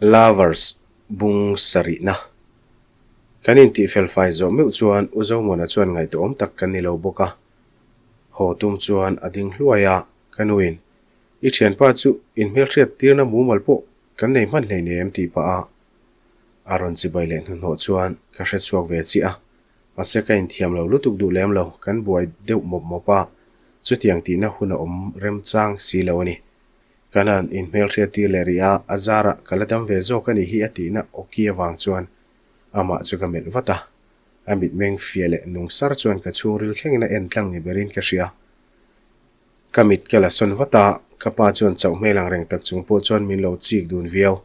Lovers bung sarihna. Kan intihfel fai zawh meuh chuan U Zomuana chuan ngaihtuahawm tak kan ni lo bawk a. Haw tum chuan a ding hluai a, ka nuin, I thianpa chu inhmelhriat tirna mumal pawh kan nei hman hleinem tih pah a a rawn chibai leh hnuhnawh chuan ka hre chhuak ve chiah a. Mahse ka inthiam lo lutuk duh lem lo, kan buai deuh mawp mawp a, chutiang tihna hun a awm remchang si lo a ni. Kan han inhmelhriat tir leh rih a, a zarah ka la dam ve zawk a nih hi a tihna awki avang chuan amah chu ka melh vat a. A mitmeng fia leh nung sar chuan ka chhungril thlengin a en tlang ni berin ka hria. Ka mit ka la sawn vat a, ka pa chuan chauh hmel ang reng tak chung pawh chuan min lo chik dun viau.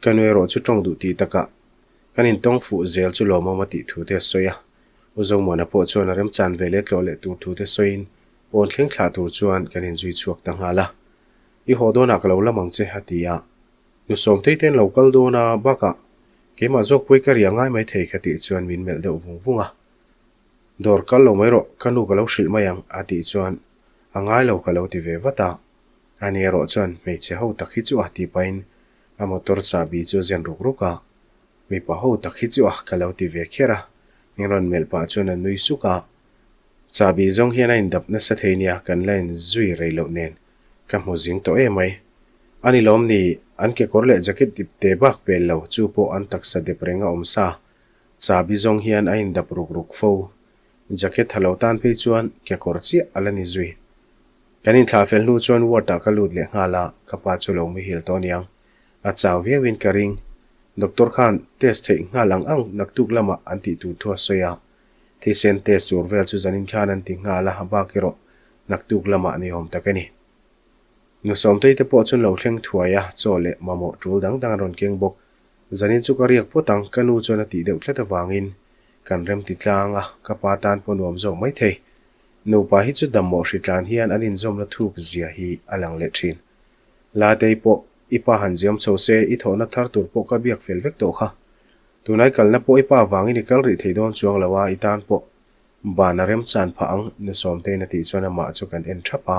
Ka nu erawh chu tawng duh tih takah kan intawng fuh zel chu lawmawm a tih thu te a sawi a. U Zomuana pawh chuan a remchan ve leh tlawh leh tur thu te sawiin Pawn thleng thlah tur chuan kan inzui chhuak ta nghal a. I haw dawnah ka lo lam ang che, a ti a. Nu Sawmtei te an lo kal dawn a, bakah keimah zawk pawi ka riah ngai mai thei ka tih chuan min melh deuh vung vung a. Dawr kal lo mai rawh, ka nu ka lo hrilh mai ang, a tih chuan a ngai lo ka lo ti ve vat a. Ani erawh chuan hmeichhe ho tak hi chu a ti pahin a motor chahbi chu a zen ruk ruk a. Mipa ho tak hi chu a ka lo ti ve kher a, min rawn melh pah chuan a nui suk a. Chahbi zawng hian a indap nasa thei nia kan la inzui rei loh nen ka hmu zing tawh em mai. A ni lawm ni, an kekawr leh jacket dip te bak pel lo chu pawh an taksa dep reng a awm sa. Chahbi zawng hian a indap ruk ruk fo. Jacket tha lo tan phei chuan kekawr chiah a la ni zui. Kan inthlah fel hnu chuan ward ah ka lut leh nghal a, ka pa chu lo muhil tawh aniang. A chau viauin ka ring. Doctor khan test theih nghal ang ang naktuk lamah an tih tur thu a sawi a. Thisen test tur vel chu zanin khan an ti nghal a, bak erawh naktuk lamah ni awm tak a ni. Nu Sawmtei te pawh chuan lo thleng thuai a, chaw leh mamawh tul dang dang an rawn keng bawk. Zanin chu ka riak phawt ang, ka nu chuan a tih deuh tlat avangin kan rem ti tlang a, ka pa tan pawh nuam zawk mai thei. Nupa hi chu dammawh hritlan hian an inzawmna thuk zia hi a lang leh thin. Latei pawh i pa han ziam chho se, i thawhna thar tur pawh ka biak fel vek tawh kha. Tunai kalna pawh i pa vangin i kal rih thei dawn chuang lo a, i tan pawh ban a remchan phah ang, nu Sawmtein a tih chuan amah chu kan en thap a.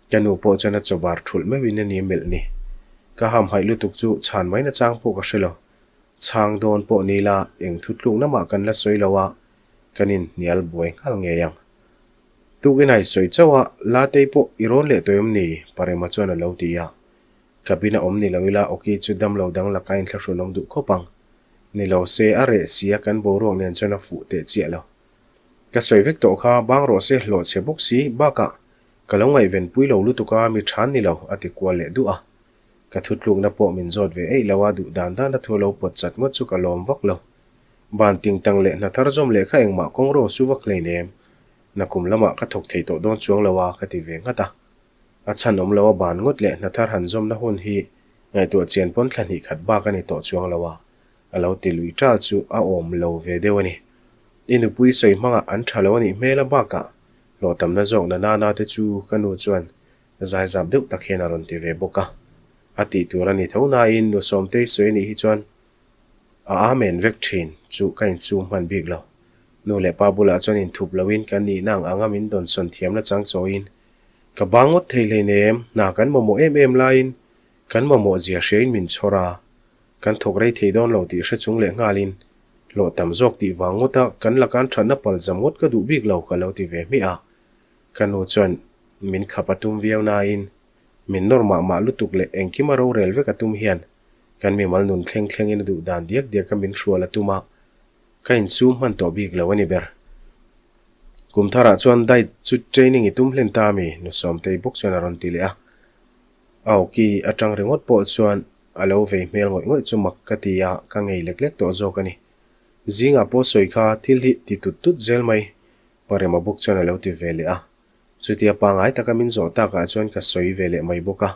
Ka nu pawh chuan a chawbar thulh meuhin a ni melh ni. Ka hamhaih lutuk chu chhan mai nachang pawh ka hre lo. Chhang dawn pawh ni la, eng thutlukna mah kan la sawi lo a, kan inhnial buai nghal ngei ang. Tukin a i sawi chauh a, Latei pawh i rawn leh tawh em ni? Parema chuan a lo ti a. Cabin a awm ni lo ila Awki chu damlo dang laka inthlahrun awm duh khawp ang. Ni lo se a reh si a kan boruak nen chuan a fuh teh chiah lo. Ka sawi vek tawh kha bang rawh se hlawh chhe bawk si bakah ka lo ngaihven pui lo lutuk a mi than ni lo a ti kual leh duh a. Ka thutlukna pawh min zawt ve eih lo a duh dan dan a thu a lo pawt chat ngawt chu ka lawm vak lo. Ban ting tang leh hna thar zawm leh kha engmah kawng ro su vak hleinem. Nakum lamah ka thawk thei tawh dawn chuang lo a ka ti ve nghat a. A chhan awm lo a ban ngawt leh hna thar han zawmna hun hi ngaihtuah chian pawn thla hnih khat bak a ni tawh chuang lo a, a lo ti lui ṭal chu a awm lo ve deuh a ni. I nupui sawi hmangah an ṭha lo a nih hmel a bakah hlawh tamna zawk na nana te chu ka nu chuan zaizap deuh tak hian a rawn ti ve bawk a. A tih tur a ni tho nain nu Sawmtei sawi a nih hi chuan a amen vek ṭhin chu ka insum hman bik lo. Nu leh pa bulah chuan inthup loin kan nihna ang anga min dawnsawn thiamna chang chawiin Ka bang ngawt thei hleinem, hna kan mamawh em em laiin kan mamawh zia hriain min chhawr a, kan thawk rei thei dawn lo tih hre chung leh nghalin hlawh tam zawk tih vang ngawta kan lakan thatna pal zam ngawt ka duh bik lo ka lo ti ve hmiah a. Ka nu chuan min khap a tum viau nain min nawr mah mah lutuk leh engkim a rorel vek a tum hian kan mimal nun thleng thlengin a duh dan diak diaka min hrual a tum a, ka insum hman tawh bik lo a ni ber. Kum tharah chuan diet chu training i tum hlen ta ami? Nu Sawmtei bawk chuan a rawn ti leh a. A awki atang ringawt pawh chuan a lo vei hmel ngawih ngawih chu mak ka ti a, ka ngei lek lek tawh zawk a ni. Zingah pawh sawi kha thil hi ti tut tut zel mai, Parema bawk chuan a lo ti ve leh a. Chutia pangai taka min zawh takah chuan ka sawi ve leh mai bawk a.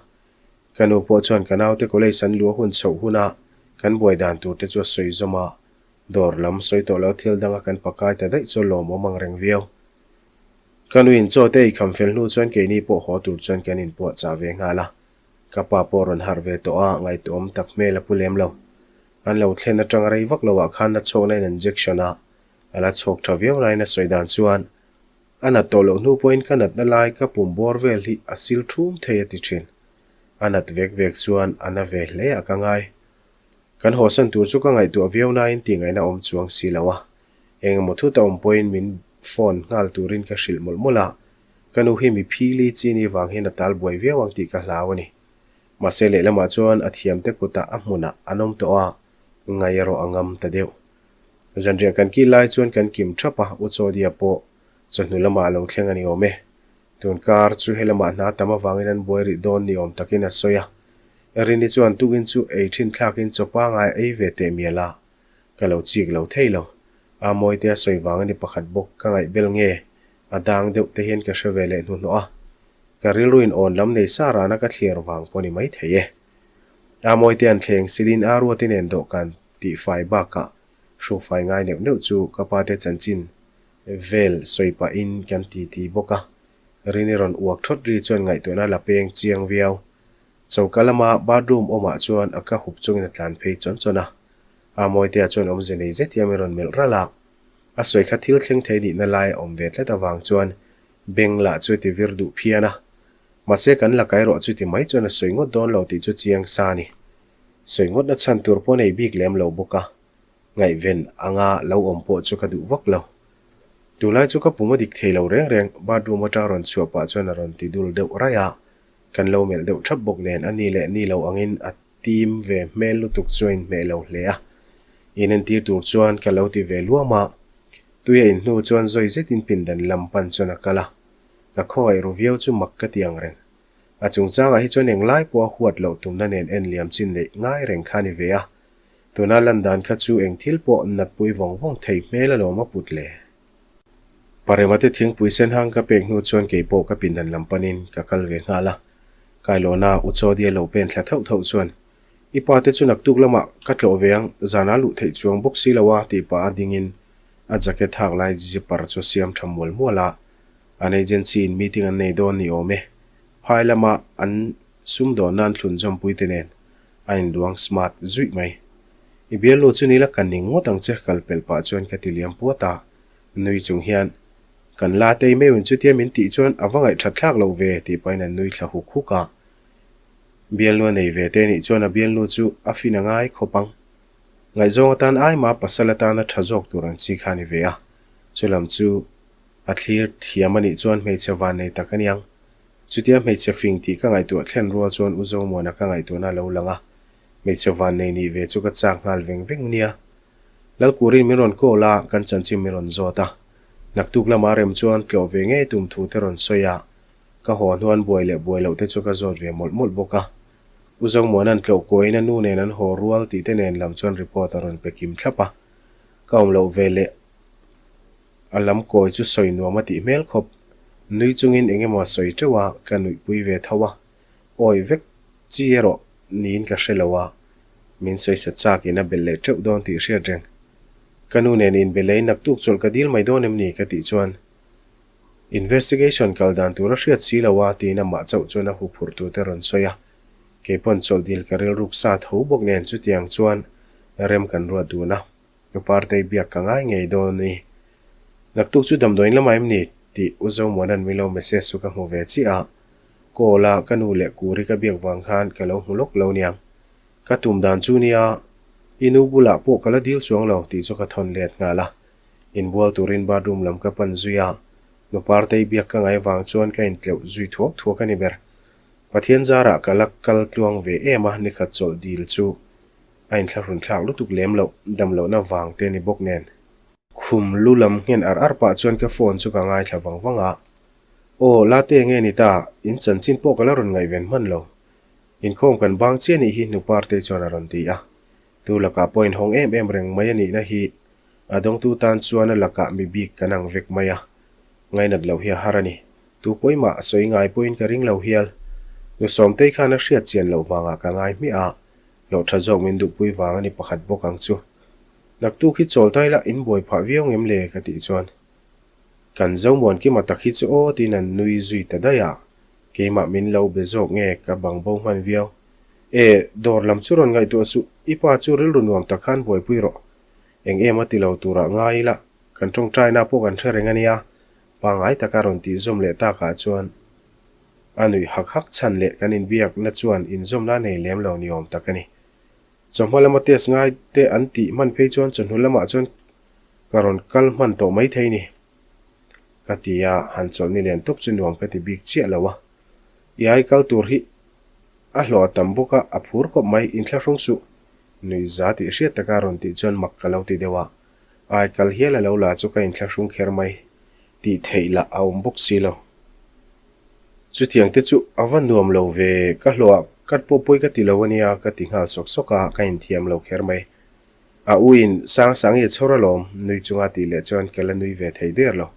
Ka nu pawh chuan ka naute college an luah hun chhoh huna kan buai dan tur te chu a sawi zawm a. Dawr lam sawi tawh lo thil danga kan pakai ta daih chu lawmawm ang reng viau. Ka nuin chaw te ei kham fel hnu chuan keini pawh haw tur chuan kan inpuah chah ve nghal a. Ka pa pawh rawn harh ve tawh a, ngaihtuahawm tak hmel a pu lem lo. An lo thlen atanga rei vak loah khan a chhawkna in injection a, a la chhawk tha viau laiin a sawi dan chuan a nat tawh loh hnu pawhin ka natna lai ka pum bawr vel hi a sil thum thei a ti thin. A nat vek vek chuan a na ve hle a ka ngai. Kan hawsan tur chu ka ngaihtuah viau nain tih ngaihna awm chuang si lo a. Eng emaw thut a awm pawhin min phone nghal turin ka hrilh mawlh mawlh a. Ka nu hi mi phili chi ni vang hian a tal buai viau ang tih ka hlau a ni. Mahse lehlamah chuan a thiamte kutah a hmunah an awm tawh a, ngai erawh a ngam ta deuh. Zanriah kan kil lai chuan kan kim thap a, U Chawdia pawh chawhnu lamah a lo thleng a ni awm e. Tun kar chu helamah hna tam avangin an buai rih dawn ni awm takin a sawi a. Rini chuan tukin chu ei thin thlakin chaw pangai a ei ve teh mial a, ka lo chik lo thei lo. A mawite a sawi vang a ni pakhat bawk ka ngaih bel nge a dang deuh te hian ka hre ve leh hnuhnawh a. Ka rilruin awn lam nei sa rana ka thlir vang pawh ni mai thei e. A mawite an thleng silin a ruati nen dawhkan tihfai bakah hrukfai ngai neuh neuh chu ka pate chanchin vel sawi pahin kan ti ti bawk a. Rini rawn uak thawt ri chuan ngaihtuahna la peng chiang viau. Choka lama bathroom awmah chuan a ka hup chungin a tlan phei chawn chawn a. A Mawitea chuan awmze nei zet hian min rawn melh ralh a. A sawi kha thil thleng thei nihna lai a awm ve tlat avang chuan beng lah chu ti vir duh phian a. Mahse kan la kai rawh chu ti mai chuan a sawi ngawt dawn lo tih chu chiang sa a ni. Sawi ngawtna chhan tur pawh nei bik lem lo bawk a. Ngaihven anga lo awm pawh chu ka duh vak lo. Tunlai chu ka pum a dik thei lo reng reng, bathroom atang rawn chhuah pah chuan a rawn ti dul deuh raih a. Kan lo melh deuh thap bawk nen a ni leh ni lo angin a tim ve hmel lutuk chu a inhmeh lo hle a. In entir tur chuan ka lo ti ve luam a. Tui a in hnu chuan zawi zetin pindan lam pan chuan a kal a. Ka khawngaih ru viau chu mak ka ti ang reng. A chungchangah hi chuan englai pawh a huat loh tumna nen en liam chin neih ngai reng kha a ni ve a. Tuna lan dan kha chu eng thil pawh natpui vawng vawng thei hmel alawm a put le. Parema te thingpui sen hang ka pek hnu chuan kei pawh ka pindan lam panin ka kal ve nghal a. Kailawna U Chawdia lo pen thla thauh thauh chuan, I pa te chu naktuk lamah ka tlawh ve ang, zana luh theih chuang bawk si lo a tih pah a dingin a jacket hak lai zipper chu a siam tha mual mual a. An agency in meeting an nei dawn ni awm e. Phai lama an sumdawnna an thlun zawmpui te nen a inluang smart zuih mai. I bialnu chu nila ka ning ngawt ang che kal pelh pah chuan ka ti liam puat a, nui chung hian kan la tei meuhin chutia min tih chuan a va ngaihthat thlak loh ve tih pahin a nui thla huk huk a. Bialnu a nei ve te nih chuan a bialnu chu a fin a ngai khawp ang. Ngaihzawng atan aima pasal atana tha zawk tur ang chi kha a ni ve a, chulam chu a thlir thiam a nih chuan hmeichhe van nei tak a niang. Chutia hmeichhe fing tih ka ngaihtuah thlen rual chuan U Zomuana ka ngaihtuahna a lo lang a, hmeichhe van nei nih ve chu ka chak nghal veng veng nia. Lalkurin min rawn call a, kan chanchin min rawn zawt a. Naktuk lama rem chuan tlawh ve ngei tum thu te rawn sawi a, ka haw hnuan buai leh buai loh te chu ka zawt ve mawlh mawlh bawk a. U Zomuana'n tlawh kuain a nu nen an haw rual tih te nen lam chuan report a rawn pe kim thlap a. Ka awm loh ve leh. A lam kawi chu sawi nuam a tih hmel khawp. Nui chungin eng emaw a sawi teuh a, ka nuihpui ve tho a. Awi vek chi erawh niin ka hre lo a, min sawisa chak in a belh leh teuh dawn tih hriat reng. Ka nu nen inbe lei naktuk chawlh ka dil mai dawn em ni ka tih chuan investigation kal dan tur a hriat si lo a tiin amah chauh chuan a huphurh tur te rawn sawi a. Keipawn chawlh dil ka rilruk sa tho bawk nen chutiang chuan rem kan ruat dun a. Nu Partei biak ka ngai ngei dawn ni. Naktuk chu damdawiin lamah em ni? tih U Zomuana'n min lo message chu ka hmu ve chiah a. Call a ka nu leh Kuri ka biak vang khan ka lo hmu lawk lo niang. Ka tum dan chu nia, i nu bulah pawh ka la dil chuang lo tih chu ka thawn let nghal a. Inbual turin bathroom lam ka pan zui a, Nu Partei biak ka ngai vang chuan ka intleuh zui thuak thuak a ni ber. Pathian zarah ka la kal tluang ve em a, nikhat chawlh dil chu A inthlahrun thlak lutuk lem loh, dam lohna vang te ni bawk nen. Khum lu lam nghen ar ar pah chuan ka phone chu ka ngaithla vang vang a. Aw, Late nge ni ta, in chanchin pawh ka la rawn ngaihven hman lo. Inkhawm kan bang chiah nih hi Nuparte chuan a rawn ti a. Tu lakah pawh inhawng em em reng mai a nihna hi a dawngtu tan chuan a lakah mi bik kan ang vek mai a. Ngainat loh hi a har a ni. Tu pawimah a sawi ngai pawhin ka ring lo hial. Nu Sawmtei khan a hriat chian loh vangah ka ngai hmiah a. Hlawh tha zawk min duhpui vang a ni pakhat bawk ang chu. Naktuk hi chawl ta ila in buai phah viau ngem le ka tih chuan kan Zomuan kima tak hi chu aw tiin an nui zui ta daih a, keimah min lo be zawk nge ka bang bo hman viau. E, dawr lam chu rawn ngaihtuah suh, i pa chu rilru nuam tak khan buaipui rawh. Eng em a ti lo turah ngai ila, kan tawngtaina pawh kan hre reng a nia, pangngai taka rawn tih zawm leh takah chuan A nuih hak hak chhan leh kan inbiakna chuan inzawmna a nei lem lo ni awm tak a ni. Chawhma lama test ngai te an tih hman phei chuan chawhnu lamah chuan ka rawn kal hman tawh mai thei ni. Ka ti a, han chawlh ni lian tawp chu nuam ka ti bik chiah lo a. I ai kal tur hi a hlawh a tam bawk a, a phur khawp mai, inthlahrung suh. Nui za tih hriat taka rawn tih chuan mak ka lo ti deuh a. Ai kal hial a lo la chu ka inthlahrung kher mai. Tih theih lah a awm bawk si lo. Chutiang te chu a va nuam lo ve, ka hlawhah kat pawh pawi ka ti lo a nia ka ti nghal sawk sawk a, ka inthiam lo kher mai. A uin sang sang i a chhawr alawm, nui chunga tih leh chuan ka la nui ve thei der lo.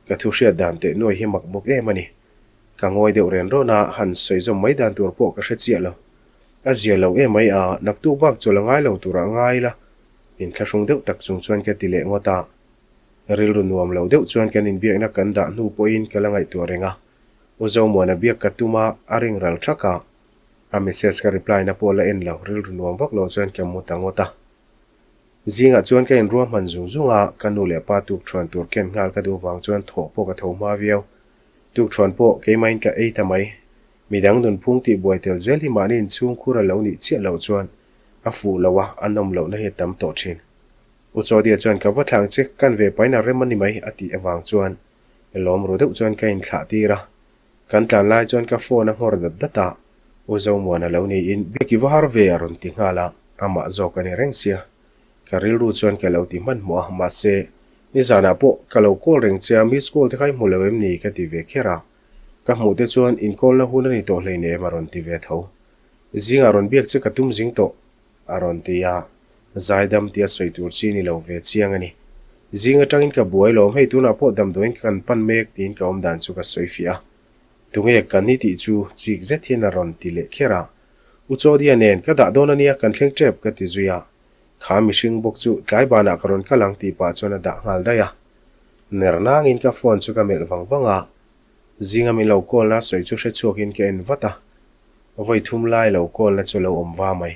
Ka thu hriat dan teh nuai hi mak bawk em a ni. Ka ngawi deuh ren rawn a, han sawi zawm mai dan tur pawh ka hre chiah lo. A zia lo em mai a, naktuk bak chawl a ngai lo turah ngai ila, inthlahrung deuh tak chung chuan ka ti leh ngawt a. Rilru nuam lo deuh chuan kan inbiakna kan dah hnu pawhin ka la ngaihtuah reng a. U Zomuana biak ka tum a, a ring ral thak a. A message ka reply na pawh la en lo, rilru nuam vak lo chuan ka mu ta ngawt a. Zingah chuan ka inruahman zung zung a, ka nu leh pa tukthuan tur ken nghal ka duh vang chuan thawh pawh ka tho hma viau. Tukthuan pawh keimahin ka ei ta mai. Midang nunphung tih buai tel zel hi mahni inchhungkhur a lo nih chiah loh chuan a fuh lo a, a nawm lohna hi a tam tawh thin. U Chawdia chuan ka va thlang che, kan ve pain a rem a ni mai a tih avang chuan lawm ru deuh chuan ka inthlah tir a. Kan tlan lai chuan ka phone a nghawr dat dat a, U Zomuana lo niin Biak i va har ve a rawn ti nghal a, amah zawk a ni reng sia. Ka rilru chuan ka lo ti hmanhmawh a, mahse, nizanah pawh ka lo call reng che a, miss call te kha i hmu lo em ni ka ti ve kher a. Ka hmuh te chuan in call na hun a ni tawh hleinem a rawn ti ve tho. Zingah rawn biak che ka tum zing tawh. A rawn ti a, zaidam tia sawi tur chi ni lo ve chiang a ni. Zing atangin ka buai lawm, hei tunah pawh damdawiin kan pan mek tiin ka awm dan chu ka sawi fiah a. Tunge ka ni tih chu chik zet hian a rawn ti leh kher a. U Chawdia nen ka dah dawn a nia, kan thleng tep ka ti zui a. Kha mihring bawk chu tlai banah ka rawn kal ang tih pah chuan a dah nghal daih a. Ner nangin ka phone chu ka melh vang vang a. Zinga min lo call na sawi chu hre chhuakin ka en vat a, vawi thum lai lo call na chu lo awm va mai.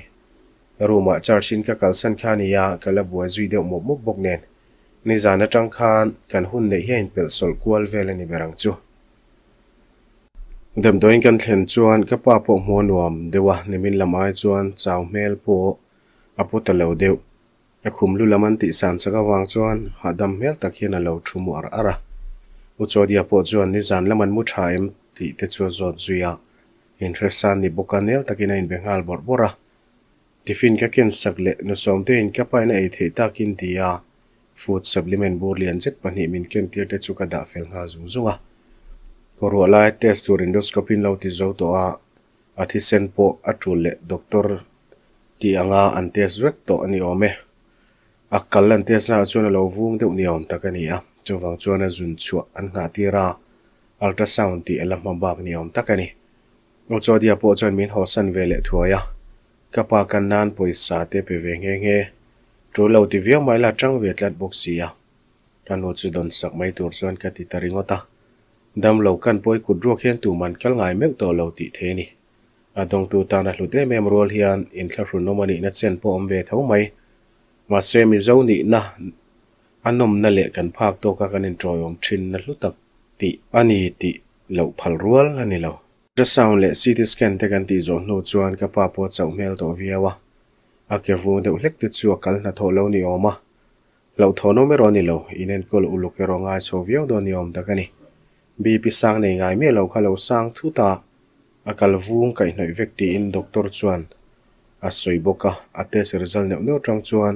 Room ah charge in ka kalsan kha nia, ka la buai zui deuh mawp mawp bawk nen. Nizan atang khan kan hun neih hi a inpelh sawlh kual vel a ni ber ang chu. Damdawiin kan thlen chuan ka pa pawh hmuh a nuam deuh a, nimin lam ai chuan chau hmel pawh a pu ta lo deuh. A khum lu lam an tih san chak avang chuan hahdam hmel tak hian a lo thu mu ar ar a. U Chawdia pawh chuan nizan lam an mu tha em tih te chu a zawt zui a. Inhresan ni bawk a nel takin a inbe nghal bawrh bawrh a. Tiffin ka ken sak leh nu Sawmteiin ka pain a ei theih takin ti a, food supplement bur lian zet pahnih min ken tir te chu ka dah fel nghal zung zung a. Kawruah lai test tur endoscopy in lo ti zo tawh a, a thisen pawh a tul leh doctor tih anga an test vek tawh a ni awm e. A kal an test naah chuan a lo vung deuh ni awm tak a ni a, chuvang chuan a zun chhuah an nghah tir a, ultrasound tih a la hma bak ni awm tak a ni. Ochodia pawh chuan min hawsan ve leh thuai a, ka pa kan nan pawisa te pe ve nghe nghe, tul lo ti viau mai la tang ve tlat bawk si a, ka nu chu dawn sak mai tur chuan ka ti ta ringawt a. Damlo kan pawi kut ruak hian tuman kal ngai meuh tawh lo tih thei a ni. A dawngtu tan a hlut em em rual hian inthlahrunawm a nihna chen pawh awm ve tho mai. Mahse Mizo nihna a nawmna leh kan phak tawka kan inṭawiawm ṭhinna hlu tak tih a ni tih loh phal rual a ni lo. Ultrasound leh CT scan te kan tih zawh hnu chuan ka pa pawh a chauh hmel tawh viau a. A ke vung deuh hlek te chu a kal hnathawh lo ni awm a. Hlauhthawnawm erawh a ni lo, inenkawl uluk erawh ngai chho viau dawn ni awm tak a ni. BP sang nei ngai miah lo kha lo sang thut a, a kal vung kaihhnawih vek tiin doctor chuan a sawi bawk a, a test result neuh neuh atang chuan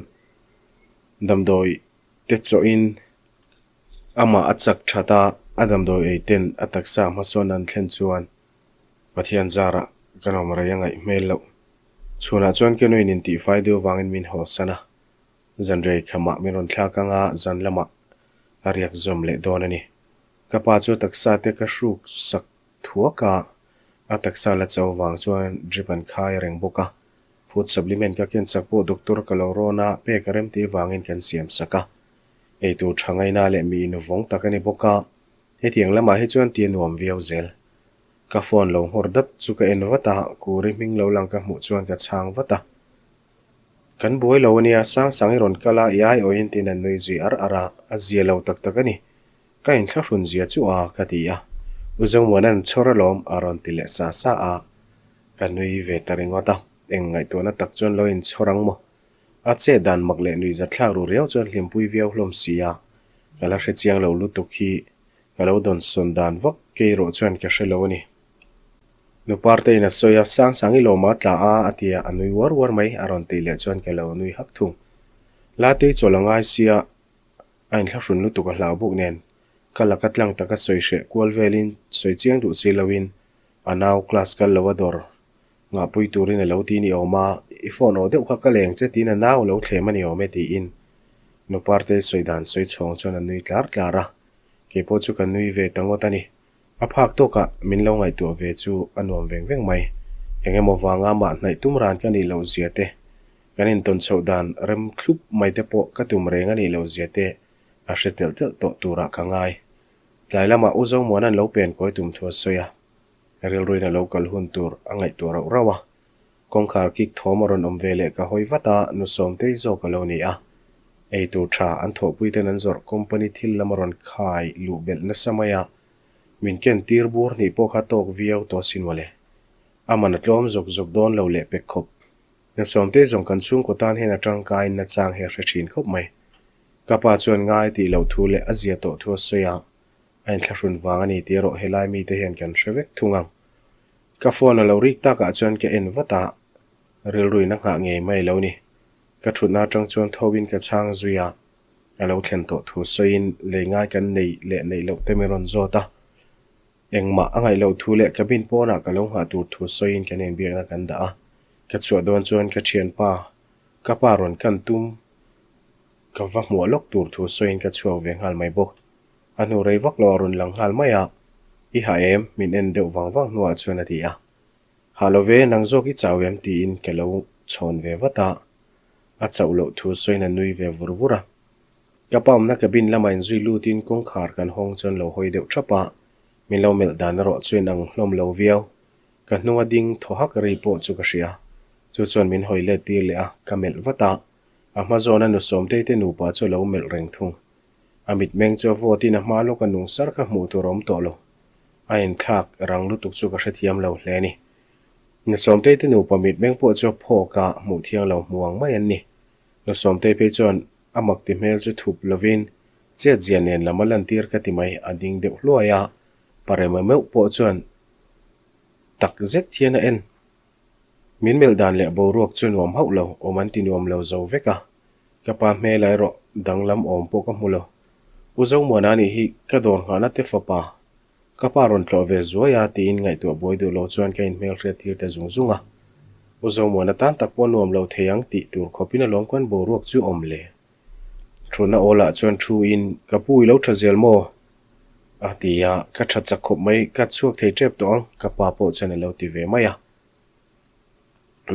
damdawi te chawhin amah a chak that a, a damdawi ei ten a taksa hmasawn an thlen chuan Pathian zarah kan awm rei a ngaih hmel loh. Chhunah chuan ka nuin intihfai deuh vangin min hawsan a. Zanrei khamah min rawn thlak anga zan lamah a riak zawm leh dawn a ni. Ka pa chu a taksa te ka hruk sak thuak a, a taksa la cho vang chuan drip an khai reng bawk a. Food supplement ka ken sak pawh doctor ka lo rawn a, pek a rem tih vangin kan siam sak a. Eitur tha ngaina leh mi inuvawng tak a ni bawk a, hetiang lamah hi chuan ti a nuam viau zel. Ka phone lo nghawr dat chu ka en vat a, Kuri hming lo lang ka hmuh chuan ka chhang vat a. Kan buai lo ania, Sangsang i rawn kal a, i ai awhin tiin an nui zui ar ar a, a zia lo tak tak a ni. Ka inthlahrun zia chu a, ka ti a. U Zomuana'n chhawr alawm a rawn ti leh sa sa a, ka nui ve ta ringawt a. Eng ngaihtuahna tak chuan lo inchhawr ang maw? A chet dan mak leh nuihzatthlak ru riau chuan hlimpui viau hlawm si a, ka la hrechiang lo lutuk hi ka lo dawnsawn dan vak kei erawh chuan ka hre lo a ni. Nuparte in a sawi a, Sangsangi lawma tla a a ti a, a nui uar uar mai a rawn tih leh chuan ka lo nui hak thung. Latei chawl a ngai sia, a inthlahrun lutuk a hlau bawk nen, ka laka tlang taka sawi hreh kual velin sawi chiang duh si loin a nau class kal lo a dawr Ngahpui turin a lo ti ni awm a, i phone aw deuh kha ka leng che tiin a nau a lo thlem a ni awm e tiin Nuparte sawi dan sawi chhawng chuan a nui tlar tlar a, keipawh chu ka nui ve ta ngawt a ni. A phak tawkah min lo ngaihtuah ve chu a nuam veng veng mai. Eng emaw vanga mah hnaih tum ran ka nih loh zia te, kan intawn chhoh dan rem thlup mai te pawh ka tum reng a nih loh zia te a hre telh telh tawh turah ka ngai. Tlai lamah U Zomuana'n lo pen kawi tum thu a sawi a. Rilruin a lo kal hun tur a ngaihtuah rauh rauh a. Kawngkhar kik thawm a rawn awm ve leh ka hawi vat a, nu Sawmtei zawk a lo ni a. Ei tur tha an thawhpui ten an zawrh company thil lam a rawn khai luh belh nasa mai a, min ken tir bur hnih pawh kha tawk viau tawh sin mawle. A man a tlawm zawk zawk dawn lo leh pek khawp. Nu Sawmtei zawng kan chhungkaw tan hian a tangkaiin nachang hi a hre thin khawp mai. Ka pa chuan ngai tih loh thu leh a zia tawh thu a sawi a, A inthlahrun vang a ni tih erawh helai mite hian kan hre vek thung ang. Ka phone a lo rik takah chuan ka en vat a, rilruin a nghah ngei mai lo ni. Ka thutna atang chuan thoin ka chhang zui a, a lo thlen tawh thu sawiin lei ngai kan nei leh neih loh te min rawn zawt a. Engmah a ngaih loh thu leh cabin pawnah ka lo nghah tur thu sawiin kan inbiakna kan dah a. Ka chhuah dawn chuan ka thianpa, ka pa rawn kan tum ka va hmuah lawk tur thu sawiin ka chhuak ve nghal mai bawk. A hnu rei vak lo a rawn lang nghal mai a, I ha em? Min en deuh vang vang hnuah chuan a ti a. Ha lo ve, nang zawk i chau em? tiin ka lo chhawn ve vat a. A chauh loh thu sawiin a nui ve vur vur a. Ka pa awmna cabin lamah inzui lutin kawngkhar kan hawng chuan lo hawi deuh thap a, min lo melh dan erawh chu in ang hlawm lo viau. Ka hnunga ding thaw hak ri pawh chu ka hria. Chu chuan min hawi let tir leh a, ka melh vat a. A hma zawna nu Sawmtei te nupa chu a lo melh reng thung. A mitmeng chu a vawtin a hma lawk a nung sar kha hmuh tur a awm tawh lo. A inthlak rang lutuk chu ka hrethiam lo hle a ni. Nu Sawmtei te nupa mitmeng pawh chu a phawk a, hmuh thiang lo hmu ang mai an ni. Nu Sawmtei phei chuan a mak ti hmel chu thup lovin chet zia nen lam a lantir ka ti mai, a ding deuh hluai a, Parema meuh pawh chuan tak zet hian a en. Min melh dan leh boruak chu nuam hauh lo, awm an ti nuam lo zo vek a. Ka pa hmel erawh danglam awm pawh ka hmu lo. U Zomuana nih hi ka dawr nghahna te fapa, ka pa rawn tlawh ve zuai a tiin ngaihtuah buai duh lo chuan ka inhmelhriat tir ta zung zung a. U Zomuana tan tak pawh nuam lo thei ang tih tur khawpin a lawm khan boruak chu awm le. Thutna awlah chuan thu in, Ka pu i lo tha zel maw? a ti a, ka tha chak khawp mai, ka chhuak thei tep tawh ang, ka pa pawh chuan a lo ti ve mai a.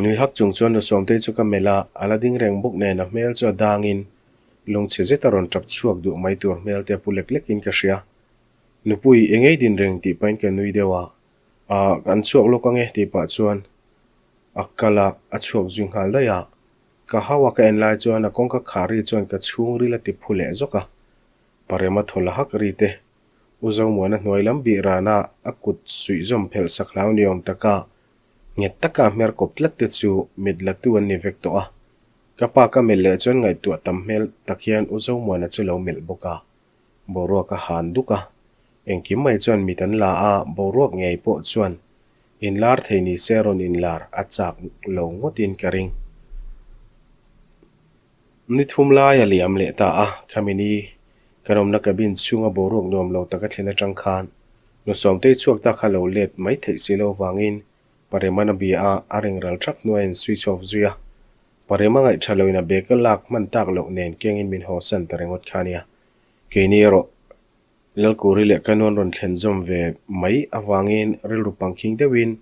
Nui hak chung chuan nu Sawmtei chu ka melh a, a la ding reng bawk nen a hmel chu a dangin lungchhe zet a rawn tap chhuak duh mai tur hmel te a pu lek lekin ka hria. Nupui, eng ei din reng tih pahin ka nui deuh a, Aah, kan chhuak lawk ange tih pah chuan a kal a, a chhuak zui nghal daih a. Ka hau a ka en lai chuan a kawngka khar ri chuan ka chhungril a ti phu leh zawk a, Parema thaw la hak ri te, U Zomuana hnuai lam bih rana a kut suih zawm phelh sak hlau ni awm taka nghet taka a hmer kawp tlat te chu mit la tu an ni vek tawh a. Ka pa ka melh leh chuan ngaihtuah tam hmel tak hian U Zomuana chu lo melh bawk a, boruak a han duk a. Engkim mai chuan mit an la a, boruak ngei pawh chuan inlar thei ni se rawn inlar a chak lo ngawtin ka ring. Ni thum lai a liam leh ta a, khami ni kan awmna cabin chhunga boruak nuam lo taka thlen atang khan nu Sawmtei chhuak ta kha lo let mai theih si lo vangin Paremana bia a, a ring ral thak hnuai in switch off zui a. Parema ngaih tha loin a bag a lak hman tak loh nen kengin min haw san ta ringawt kha nia. Keini erawh Lalkuri leh ka nuan rawn thlen zawm ve mai avangin rilru pangkhing deuhin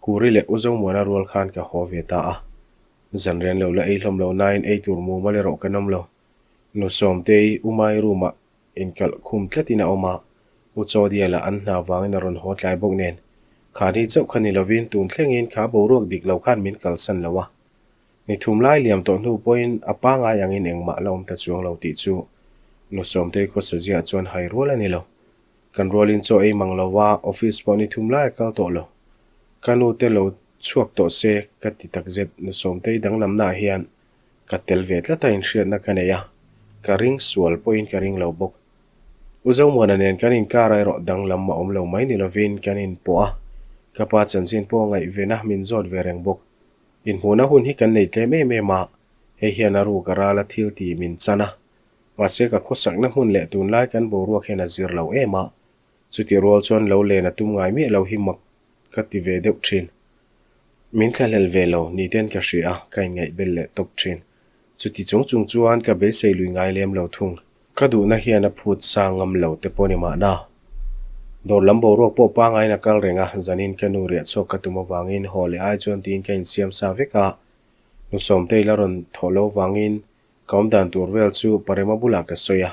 Kuri leh U Zomuana rual khan ka haw ve ta a. Zan rian lo la ei hlawm lo nain ei tur mumal erawh kan awm lo. Nu Sawmtei U Mai room-ah inkalh khum tlatin a awm a, U Chawdia lah an hna vangin a rawn haw tlai bawk nen. Kha ni chauh kha ni lovin tun thlengin kha boruak dik lo khan min kalsan lo a. Ni thum lai liam tawh hnu pawhin a pangai angin engmah la awm ta chuang lo tih chu Nu Sawmtei khawsaziah chuan hai rual a ni lo. Kan rualin chaw ei mang lo a, office pawh ni thum lai a kal tawh lo. Ka nu te lo. Chhuak tawh se ka ti takzet nu Sawmtei danglamnaah hian ka tel ve tlat a inhriatna ka nei a, ka ring sual pawhin ka ring lo bawk. U Zomuana nen kan inkar erawh danglam a awm lo mai ni lovin kan inpawh a, ka pa chanchin pawh ngaihvena min zawt ve reng bawk. Inhmuhna hun hi kan nei tlem em em a, hei hian a ruk a ral a thil tih min chan a, mahse ka khawsakna hmun leh tunlai kan boruak hian a zir lo em a, Chutih rual chuan lo len a tum ngai miah lo hi mak ka ti ve deuh thin. Min thlahlel ve lo ni ten ka hria a, ka inngaih bel leh tawp thin. Chuti chung chung chuan ka beisei lui ngai lem lo thung. Ka duhna hian a phut sa ngam lo te pawh ni mahna. Dawr lam boruak pawh pangaiin a kal reng a, zanin ka nu riah chhuak ka tum avangin haw leh ai chuan tiin ka insiam sa vek a. Nu Sawmtei la rawn thawh lo vangin ka awmdan tur vel chu Parema bulah ka sawi a.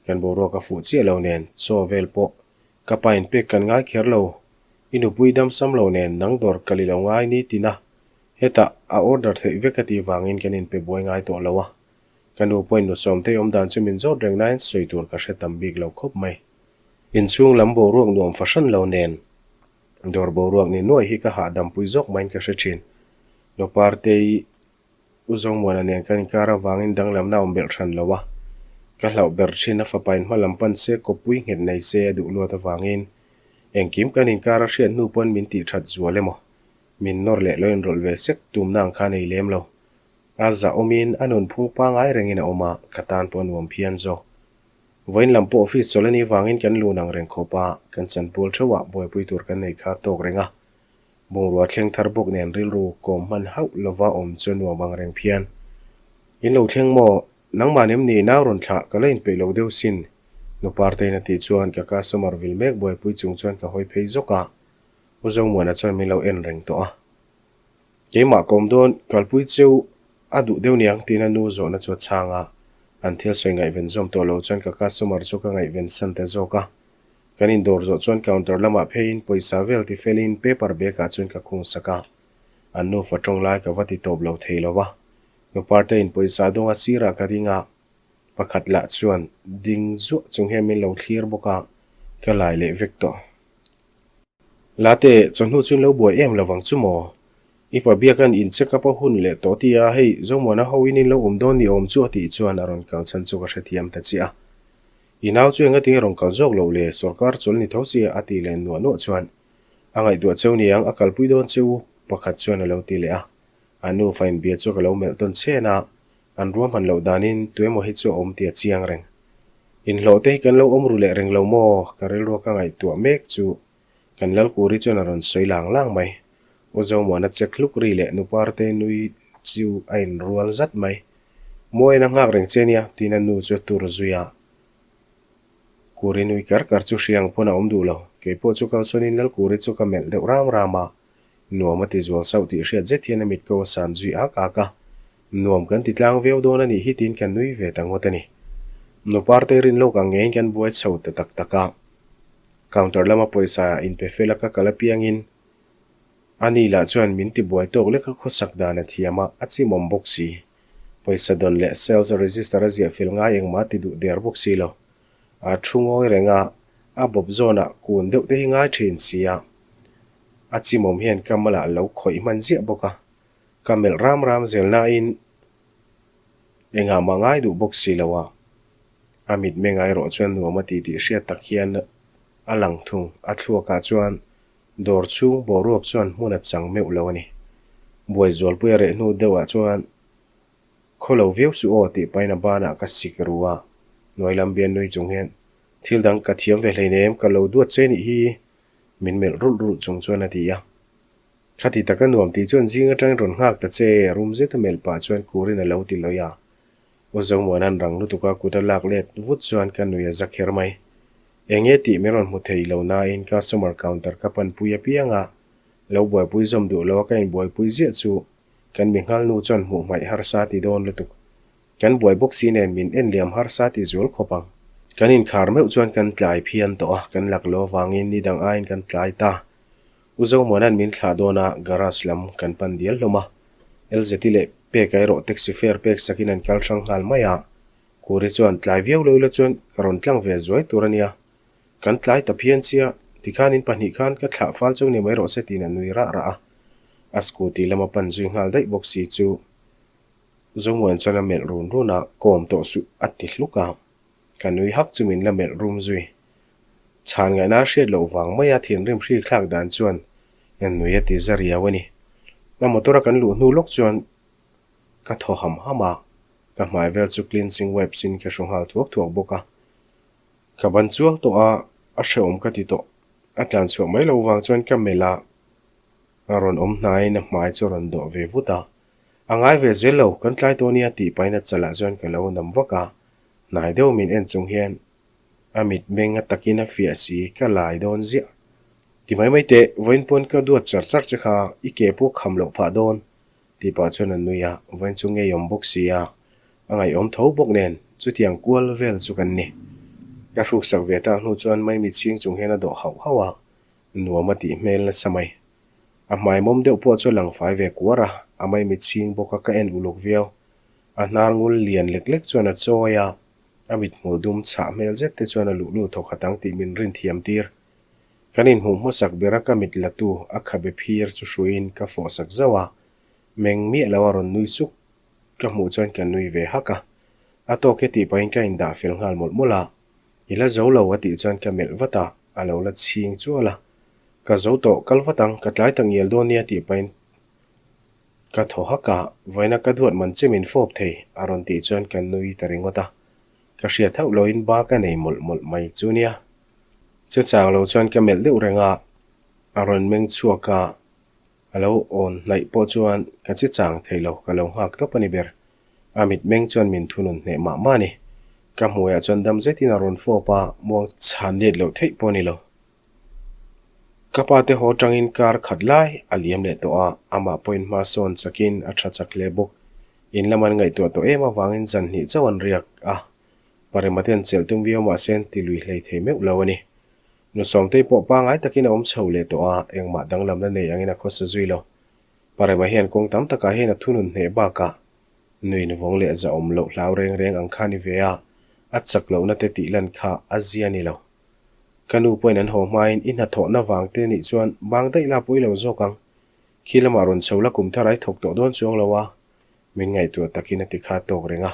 Kan boruak a fuh chiah lo nen, chaw vel pawh ka pa in pek kan ngai kher lo. I nupui dam sam lo nen nang dawr kal i lo ngai ni tina hetah a order theih vek a tih vangin kan inpe buai ngai tawh lo a. Ka nu pawhin nu Sawmtei awm dan chu min zawt reng nain sawi tur ka hre tam bik lo khawp mai. Inchhung lam boruak nuam fahran lo nen dawr boruak ni nuai hi ka hahdam pui zawk maiin ka hre thin. Nuparte-i U Zomuana nen kan inkar avangin danglamna a awm belh hran lo a, ka hlauh ber thin a fapain hma lam pan se kawppui nghet nei se a duh luat avangin engkim kan inkar a hriat hnu pawn min tih that zual emaw min nawr leh lo inrawlh ve sek tumna ang kha a nei lem lo. A zahawmin a nunphung pangai rengin a awm a, ka tan pawh a nuam phian zawk. Vawiin lam pawh office chawlh a nih vangin kan lun ang reng khawp a, kan chanpual theuhah buaipui tur kan nei kha tawk reng a, Bungrua thleng thar bawk nen rilru kawm hman hauh lova awm chu nuam ang reng phian. In lo thleng maw? Nangmah nem ni nau rawn thlah ka la inpeih lo deuh sin. Nu Partein a tih chuan ka customer vil mek buaipui chung chuan ka hawi phei zawk a. U Zomuana chuan min lo en reng tawh a. Keimah ka awm dawn, kalpui cheu a duh deuh niang tiin a nu zawhna chu a chhang a. An thil sawi ngaihven zawm tawh lo chuan ka customer chu ka ngaihven san ta zawk a. Kan indawr zawh chuan counter lamah pheiin pawisa vel ti felin paper bag ah chuan ka khung sak a. An nufa tawng lai ka va ti tawp lo thei lo va. Nuparte in pawisa dawnga sirah ka ding a, pakhat lah chuan ding zuah chung hian min lo thlir bawk a, ka lai leh vek tawh. Late, chawhnu chu in lo buai em lovang chu maw? I pa biakan in check up a hun leh tawh ti a, hei Zomuana ho in in lo awm dawn ni awm chu a tih chuan a rawn kal chhan chu ka hrethiam ta chiah a. I nau chu enga tinge rawn kal zawk loh le, sawrkar chawl ni tho sia a tih leh nuah nuah chuan a ngaihtuah cheu niang a kalpui dawn che u pakhat chuan a lo ti leh a. A nufa inbia chu ka lo melh tawn chhen a, an ruahman loh danin tuemaw hi chu a awm tih a chiang reng. Inhlawh te hi kan lo awm ru leh reng lo maw? Ka rilrua ka ngaihtuah mek chu kan Lalkuri chuan a rawn sawi lang lang mai. U Zomuana check hluk ri leh Nuparte nui chu a inrual zat mai. Mawiin a nghak reng che nia, tiin a nu chu a tur zui a. Kuri nui kar kar chu hriang pawn a awm duh lo. Keipawh chu kalsawnin Lalkuri chu ka melh deuh ram ram a. Nuam a ti zual sauh tih hriat zet hian a mit ko a san zui ak ak a. Nuam kan ti tlang viau dawn a nih hi tiin kan nui ve ta ngawt a ni. Nuparte rin lawk ang ngeiin kan buai chho ta tak tak a. Counter lama pawisa inpe fel a ka kal apiangin Ani lah chuan min ti buai tawk lek a khawsak dan a thiam a, a chimawm bawk si. Pawisa dawn leh sales register a ziah fel ngai engmah a ti duh der bawk si lo. A thu ngawi reng a, a bawp zawnah kun deuh te hi ngai thin si a. A chimawm hian ka malah lo khawih hman ziah bawk a. Ka melh ram ram zel nain engah mah ngai duh bawk si lo a. A mitmeng ah erawh chuan nuam a ti tih hriat tak hian a lang thung. A thluakah chuan Dawr chhung boruak chuan hmun a chang meuh lo a ni. Buai zualpui a reh hnu deuhah chuan khaw lo viau suh aw tih pahin a banah ka sik ru a, hnuai lam bian nui chung hian thil dang ka thiam ve hleinem ka lo duat che nih hi min melh rulh rulh chung chuan a ti a. Khati taka nuam tih chuan zing atangin rawn nghak ta che rum zeta melh pah chuan kurin a lo ti lawih a. U Zomuana'n rang lutuk a kut a lak let vut chuan ka nui a za kher mai. Eng nge tih min rawn hmu thei lo nain customer counter ka panpui apiang a, lo buaipui zawm duh lo a ka inbuaipui ziah chu kan mi nghal nu chuan hmuh hmaih harsa ti dawn lutuk. Kan buai bawk si nen min en liam harsa ti zual khawp ang. Kan inkhar meuh chuan kan tlai phian tawh a, kan lak lo avangin ni dang aiin kan tlai ta. U Zomuana'n min thlah dawn a, garage lam kan pan dial hlawm a. LZT leh Peka erawh taxi fare pek sakin an kal hrang nghal mai a. Kuri chuan tlai viau lo ila chuan ka rawn tlang ve zuai tur a nia. Kan tlai ta phian sia, tikhan in pahnih khan ka thlah fal cheu ni mai rawh se tiin a nui rah rah a. A scooty lama pan zui nghal daih bawk si chu Zomuan chuan a melh run run a, Kawm tawh suh a ti hluk a. Ka nui hak chu min la melh rum zui. Chhan ngaihna a hriat loh vang maia thinrim hri thlak dan chuan nui a ti za riau a ni. A motor a kan luh hnu lawk chuan ka thaw ham ham a, ka hmai vel chu cleansing wipes in ka hru nghal thuak thuak bawk a. Ka ban chual tawh a, a hrehawm ka ti tawh. A tlan chhuah mai loh vang chuan ka melh a, a rawn awm hnaiin a hmai chu a rawn dawh ve vut a. A ngai ve zel lo, kan tlai tawh nia tih pahin a chalah chuan ka lo nam vak a, hnai deuh min en chung hian a mitmeng a takin a fiah si ka lai dawn ziah. Ti mai mai teh, vawiin pawn ka duat char char che kha, i ke pawh kham loh phah dawn tih pah chuan a nui a, vawiin chu ngeiawm bawk si a, a ngaihawm tho bawk nen chutiang kual vel chu kan ni. Ka hruksak ve tak hnu chuan maimi chhing chung hian a dawh hauh hauh a, nuam a tih hmel nasa mai. A hmai mawm deuh pawh chu a lang fai ve kuar a, a maimi chhing bawk a ka en uluk viau. A hnar ngul lian lek lek chuan a chawi a, a mithmul dum chhah hmel zet te chuan a luhlu thawkhat ang tih min rin thiam tir. Kan inhmuh hmasak bera ka mit latu a khabe phir chu hruiin ka fawhsak zauh a, meng miah lo a rawn nui suk ka hmuh chuan ka nui ve hak a. A tawk e tih pahin ka indah fel nghal mawlh mawlh a, i la zo lo a tih chuan ka melh vat a, a lo la chhing chual a. Ka zo tawh, kal vat ang, ka tlai tak ngial dawn nia tih pahin ka thaw hak a, vawiina ka duat man che min fawp thei a rawn tih chuan ka nui ta ringawt a. Ka hriat hauh loin ba ka nei mawlh mawlh mai chu nia. Che chang lo chuan ka melh deuh reng a, a rawn meng chhuak a, a lo awn hnaih pawh chuan ka che chang thei lo, ka lo nghak tawp a ni ber. A mit meng chuan min thunun hneh mah mah a ni. Ka hmuiah chuan dam zetin a rawn fawp a, muang chhan let loh theih pawh a ni lo. Ka pa te haw tangin kar khat lai a liam leh tawh a, amah pawhin hma sawn chakin a tha chak hle bawk. In lam an ngaihtuah tawh em avangin zan hnih chauh an riak a, Parema te an chelh tum viau mahse an ti lui hlei thei meuh lo a ni. Nu Sawmtei pawh pangai takin a awm chho leh tawh a, engmah danglamna nei angin a khawsa zui lo. Parema hian kawng tam takah hian a thunun hneh bakah nuin vawng leh zahawm loh hlau reng reng ang kha a ni ve a, a chak lohna te tih lan kha a zia ni lo. Ka nu pawhin an haw hmain i hnathawhna vang te nih chuan bang daih la pawi lo zawk ang. Khi lamah rawn chho la kum thar ai thawk tawh dawn chuang lo a, min ngaihtuah takin a ti kha tawk reng a.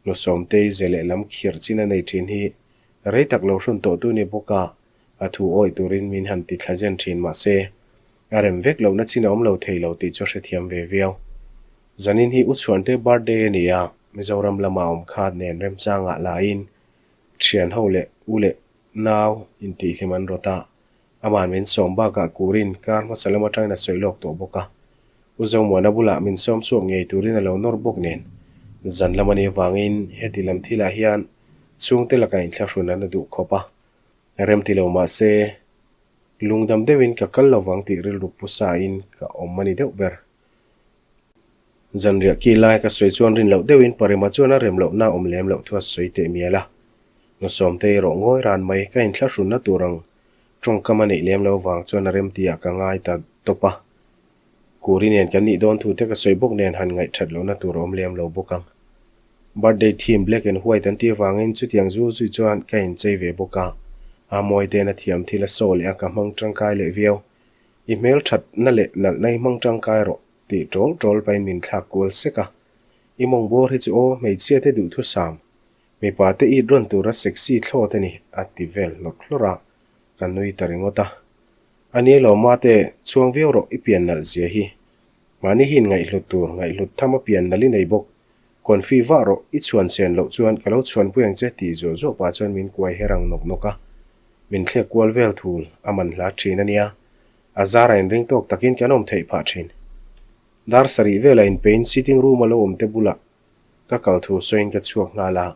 Nu Sawmtei ze lehlam khirh chin a nei thin hi rei tak lo hrun tawh tu ni bawk a, a thu awih turin min han ti thla zen thin mahse a rem vek lohna chin a awm lo thei lo tih chu a hrethiam ve viau. Zanin hi U Chhuante birthday a ni a, Mizoram lama awm kha nen remchangah laiin Thian ho leh u leh nau intihhlim an rawt a, amah min sawm bakah Kurin kar hmasa lam atangin a sawi lawk tawh bawk a. U Zomuana bulah min sawm chhuak ngei turin a lo nawr bawk nen, zan lam a nih avangin heti lam thilah hian chhungte lakah inthlahrun an la duh khawp a. Rem ti lo mahse, lungdam deuhin ka kal lovang tih rilru pu sain ka awm a ni deuh ber. Zanriah ki lai ka sawi chuan rin loh deuhin Parima chuan a rem lohna awm lem loh thu a sawi teh mial a. Hnawsawmte erawh ngawi ran mai ka inthlahrunna tur ang tawngkam a neih lem lo vang chuan a rem tihah ka ngai ta tawp a. Kuri nen kan nih dawn thu te ka sawi bawk nen han ngaihthat lohna tur a awm lem lo bawk ang. Birthday theme black and white an tih avangin chutiang zul zui chuan ka inchei ve bawk a. A mawi ten a thiam thil a saw leh a ka hmang tangkai leh viau. I hmel thatna leh nalhna hi hmang tangkai rawh tih tawl tawl pahin min thlak kual sek a. I mawng bawr hi chu aw, hmeichhia te duhthusam, mipa te it rawn tura sexy thlawt a ni a ti vel hlawrh hlawrh a, ka nui ta ringawt a. A ni lo mate, chhuang viau rawh i pian nalh zia hi. Mahni hi inngaihhlut tur, ngaihhlut tham a pian nalh i nei bawk. Confi vah rawh, i chhuan sen loh chuan ka lo chhuanpui ang che tih zuah zuah pah chuan min kuai her ang nawk nawk a. Min thlek kual vel thul a man hla thin a nia. A zara inring tawk takin kan awm theih phah thin. Dar sarih velah inpein sitting room a lo awm te bulah ka kal thu sawiin ka chhuak nghal a,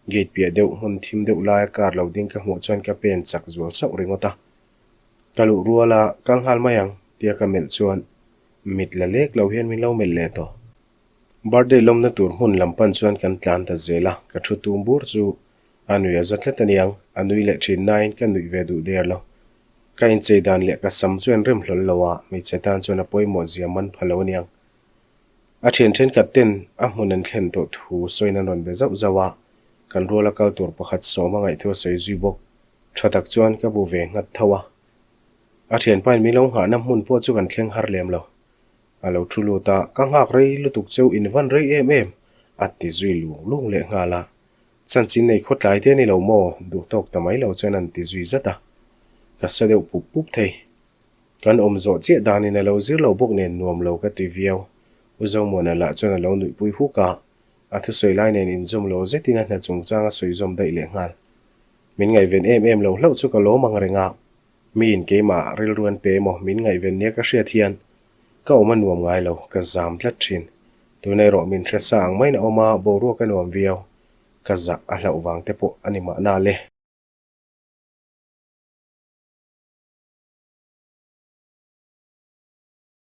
gate piah deuh hmun thim deuh laia car lo ding ka hmuh chuan ka pen chak zual sauh ringawt a. Ka luh rual a, kal nghal mai ang tia ka melh chuan mit la lek lo hian min lo melh leh tawh. Birthday lawmna tur hmun lam pan chuan kan tlan ta zel a, ka thu tum bur chu a nui a za tlat a niang, a nui leh thin nain ka nuih ve duh der lo. Ka inchei dan leh ka sam chu an rem hlawl lo a, hmeichhe tan chuan a pawimawh zia man pha lo a niang. A thian thenkhat ten a hmun an thlen tawh thu sawiin an rawn be zauh zauh a, kan ruala kal tur pakhat sawm a ngaih thu a sawi zui bawk. Tha tak chuan ka bu ve nghat tho a. A thianpain min lo nghahna hmun pawh chu kan thleng har lem lo. A lo thu lut a, Ka nghak rei lutuk cheu in van rei em em, a ti zui lung lung leh nghal a. Chanchin nei khawtlai te a ni lo maw? Duh tawk ta mai lo chuan an ti zui zat a. Ka sa deuh pup pup thei. Kan awm zawh chiah danin a lo zir lo bawk nen nuam lo ka ti viau. U Zomuana lah chuan a lo nuihpui huk a, a thusawi lai nen inzawm lo zetin a hna chungchang a sawi zawm daih leh nghal. Min ngaihven em em lo hlauh chu ka lawm ang reng a, miin keimah rilru an pe emaw min ngaihven nia ka hriat hian ka awm a nuam ngai lo, ka zam tlat thin. Tuna erawh min hre sa ang maiin a awm a, boruak a nuam viau. Ka zah a hlauh vang te pawh a ni mahna le.